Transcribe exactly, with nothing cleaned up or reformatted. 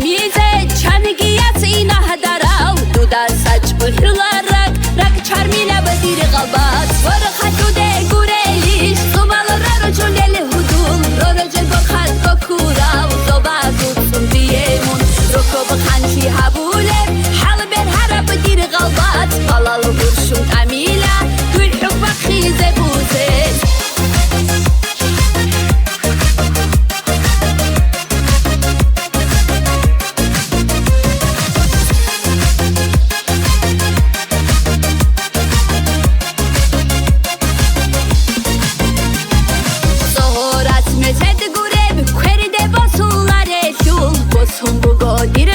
Мизе чанги яц инагьадарав, дуда сачӀ бухӀула ракӀ, ракӀ чармилаб дир гъалбац. Ворхъа дуде гурелищ, цӀумал ророчунел гьудул, ророчего хатӀ ккурав, зобазул цӀундие мун, рокъоб хъанчи гьабулеб, хӀалбер гьараб дир гъалбац, балал гурщун тӀамила, дуй хӀуб бахъизе бузе. Цогьорас мезед гуреб, кверде босуларелъул, босун буго дир